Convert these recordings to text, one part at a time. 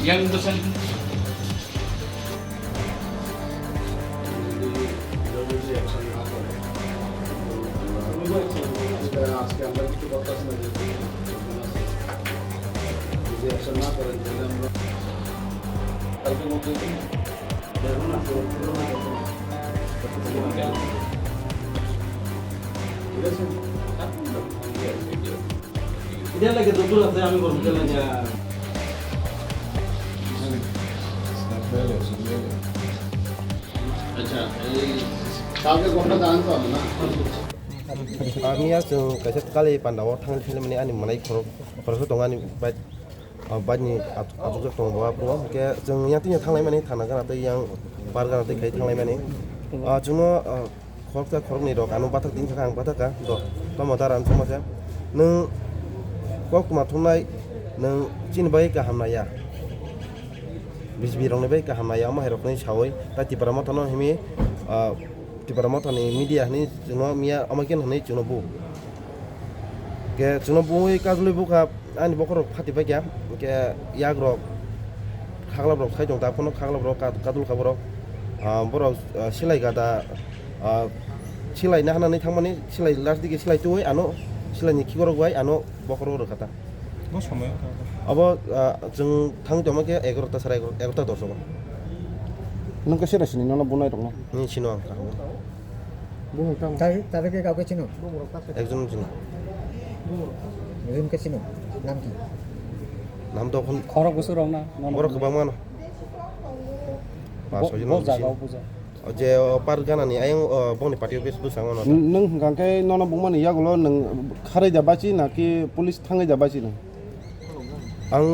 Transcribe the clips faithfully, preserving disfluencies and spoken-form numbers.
Yang dosen. আজকে আমরা কিছু কথা শুনে যদি অ্যাকশন না করেন, তাহলে আমরা কালকে মধ্যে দেখুন না, ঠিক আছে? এটা লাগে তো দূর আছে, আমি বলতে লাগে। আচ্ছা, এই কালকে ঘটনা জানান তো আমি না? Miya chwng kaisa twkali pandao thangwi phaimani ani mwnai khorok khoroksa tongo ani bike, ah, bike ni achukjak tongo bo aphuru. Hwnkhe chwng yang tini thanglaimani thana gana tei yang bar gana tei khai thanglaimani. Ah, chwngno, ah, khoroksa khoroknwi rok ano bathak tini sakha ang bathakha do tamo dara ang chwngma khe nwng kok tuma thumnai nwng chini bagwi kaham naiya. B J P rokni bagwi kaham naiya omo hai rokni sawi tai Tipra Motha no himi, ah, Tipra Motha ni media hinwi chwngno miya omo khe hinwi chwngno bu. Khe chwngno buwi kajlwi bukha ani bokhorok phati paikha, khe yakrok khaglap rok sai tong ta phano khaglap rok kad-, kadul kha borok, ah, borok, ah, silai gada, ah, silai na hanani thangmani silai last digi silai twi ano silai ni khikorok bai ano bokhorok rwkha ta. Bo somoyo kha. Abo, ah, chwng thang tongma khe egarota sara egarota, egarota dosh o. Nwng khe sera sini nono bunai rokno? Nwng sino ang kaham. Bumung tamo? Tare, tare khe kaukhe chino? Ekjon chino. Ekjon khe chino? Nam ki? Nam to khon. Khorok bwswk rok na? Nono borok bunai? Kwbangma no. Bo, paanch chhoi jon bo no jaga bisi. O puja. O je o par gana ni ayang o bongni party office bwskango no. N-, nwng hwnkha khe nono bumani yagulo nwng kharwi da bachi na ki police thangwi da bachi nwng? Ang,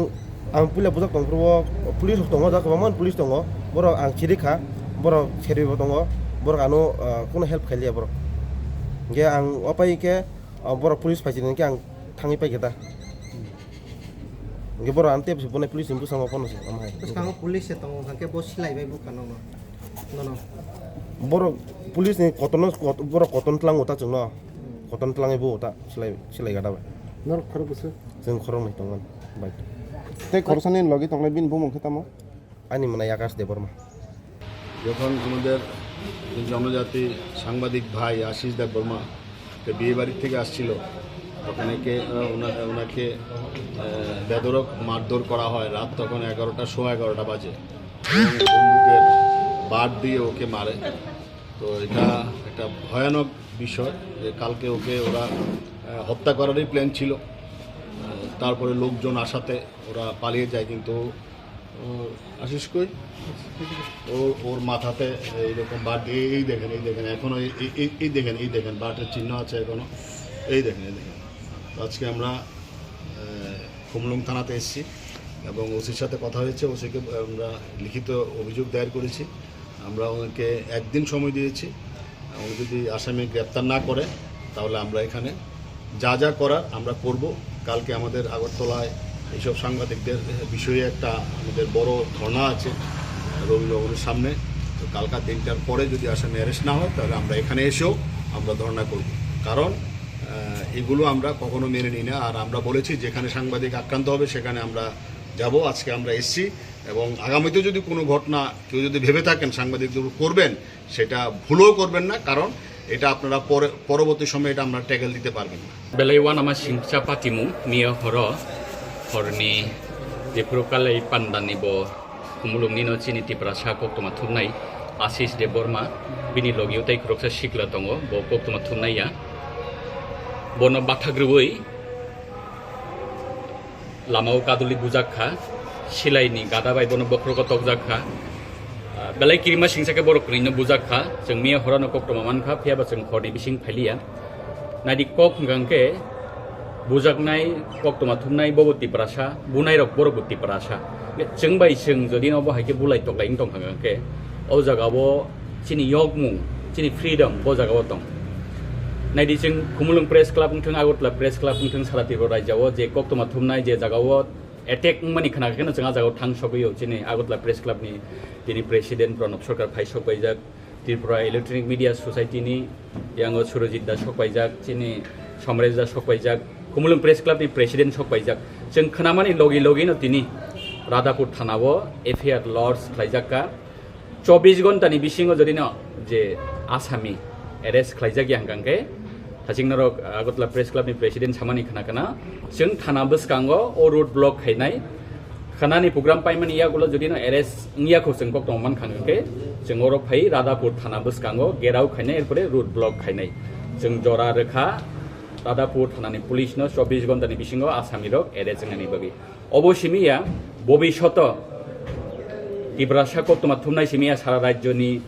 ang puila bujak tong phuru o police rok tongo, da kwbangma police tongo. Borok ang chiri kha, borok serwi bo tongo, borok ano, ah, kuno help khai liya borok. Hwnkhe ang o pai khe, ah, borok police phai chini hwnkhe ang thangwi pai khe da. Hwnkhe borok ang tei bonai police ni bwskango phano se, omo hai. Bwskango police se tongo, hwnkhe bo silai bai bukha nono. Nono. Borok police ni kotorno kot-, borok kotorno tlango ta chwngno. Hmm. Kotorno tlangwi bo ta silai, silai gada bai. Norok khorok bwswk? Chwng khoroknwi tongmani bai. Tei khoroksa nini logi tongnai bini bumung khe tamo? Ani mwnai Akash Debbarma. যখন আমাদের জনজাতি সাংবাদিক ভাই আশিস দেববর্মা একটা বিয়ে বাড়ির থেকে আসছিল, ওখানে কে, আহ, ওনা-, ওনাকে, আহ, বেধড়ক মারধর করা হয়। রাত তখন এগারোটা, সোয়া এগারোটা বাজে। এবং বন্দুকের বাট দিয়ে ওকে মারে। তো এটা একটা ভয়ানক বিষয় যে কালকে ওকে ওরা, আহ, হত্যা করারই প্ল্যান ছিল। আহ, তারপরে লোকজন আসাতে ওরা পালিয়ে যায়, কিন্তু ও আশিস কই? ও, ওর মাথাতে এইরকম বাট দিয়ে, এই দেখেন, এই দেখেন, এখনো এই, এই, এই, এই দেখেন, এই দেখেন, বাটের চিহ্ন আছে এখনো। এই দেখেন, এই দেখেন। তো আজকে আমরা, আহ, খুমলুং থানাতে এসেছি এবং ওসির সাথে কথা হয়েছে, ওসিকে আমরা লিখিত অভিযোগ দায়ের করেছি। আমরা ওনাকে একদিন সময় দিয়েছি। উনি যদি আসামি গ্রেপ্তার না করে, তাহলে আমরা এখানে যা যা করার আমরা করব। কালকে আমাদের আগরতলায় এইসব সাংবাদিকদের বিষয়ে একটা আমাদের বড় ধর্ণা আছে রবি ভবনের সামনে। তো কালকার দিনটার পরে যদি আসামি অ্যারেস্ট না হয়, তাহলে আমরা এখানে এসেও আমরা ধর্ণা করব। কারণ, আহ, এগুলো আমরা কখনো মেনে নিই না। আর আমরা বলেছি, যেখানে সাংবাদিক আক্রান্ত হবে, সেখানে আমরা যাব। আজকে আমরা এসছি এবং আগামীতে যদি কোনো ঘটনা কেউ যদি ভেবে থাকেন সাংবাদিকদের উপর করবেন, সেটা ভুলেও করবেন না, কারণ এটা আপনারা পরে, পরবর্তী সময়ে এটা আমরা ট্যাকেল দিতে পারবেন না। Belai uanama singcha patimung miya horo, horni jephuru kalai pandani bo khumulungni no chini Tiprasa koktwma thumnai Ashish Debbarma, bini logio tei khoroksa sikla tongo, bo koktwma thumnai ya. Bono bathak rwui lama o kaduli bujak kha, silai ni gada bai bono bokhorogo tokjak kha. Ah, belai kirima singsa khe borok kwrwi no bujak kha, chwng miya horo no koktwma man kha, phiya ba chwng hor ni bising phailiya. Naidi kok hwnkha khe bujaknai, koktwma thumnai bobo Tiprasa, bunai rok borok bo Tiprasa. Chwng bai chwng jodi no bo hai khe bulai toklai wng tong kha hwnkha khe, o jaga o chini yokmung, chini freedom bo jaga o tong. Naidi chwng Khumulwng Press Club wngthwng, Agartala Press Club wngthwng, sara Tripura rajya o je koktwma thumnai je jaga o attack wngmani khna khe no chwng a jaga o thang sogwi o chini Agartala Press Club ni tini president Pranab Sarkar phai sok paijak, Tripura Electronic Media Society ni yango Surojit Da sok paijak, chini Somres da sokpaijak, Khumulwng Press Club ni president sokpaijak. Chwng khwnamani logi logi no tini Radhapur thana o F I R lodge khlaijak kha. Chobbish ghonta ni bisingo jodi no je asami arrest khlaijak ya hwnkha khe, haching norok Agartala Press Club ni president samani khna khna, chwng thana bwskango o road block khainai. Khanani program paimani yagulo jodi no arrest wngya kho chwng kok tong man kha hwnkhe, chwng oro phai Radhapur thana bwskango gerao khainai, erpore road block khainai. Chwng jora rwkha Radhapur thanani police no chobbish ghonta ni bisingo asami rok arrest wngnani bagwi. Obo simi ya, bobishoto Tiprasa koktwma thumnai simi ya sara rajyoni.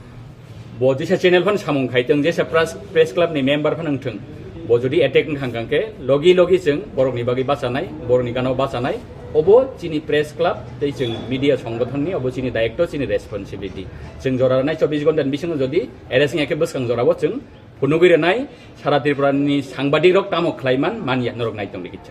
Bo jesa channel phan samung khai tong, jesa press, press club ni member phan wng thung, bo jodi attack wng kha hwnkhe logi logi chwng borokni bagwi bachanai, borokni gana o bachanai. Obo chini press club tei chwng media songothon ni, obo chini daitw, chini responsibility. Chwng jora rwnai chobbish ghonta ni bisingo jodi arrest wngya khe bwskang jora o chwng phunugwi rwnai, sara Tripura ni sangbadik rok tamo khlai man, man ya, norok nai tong di kicha.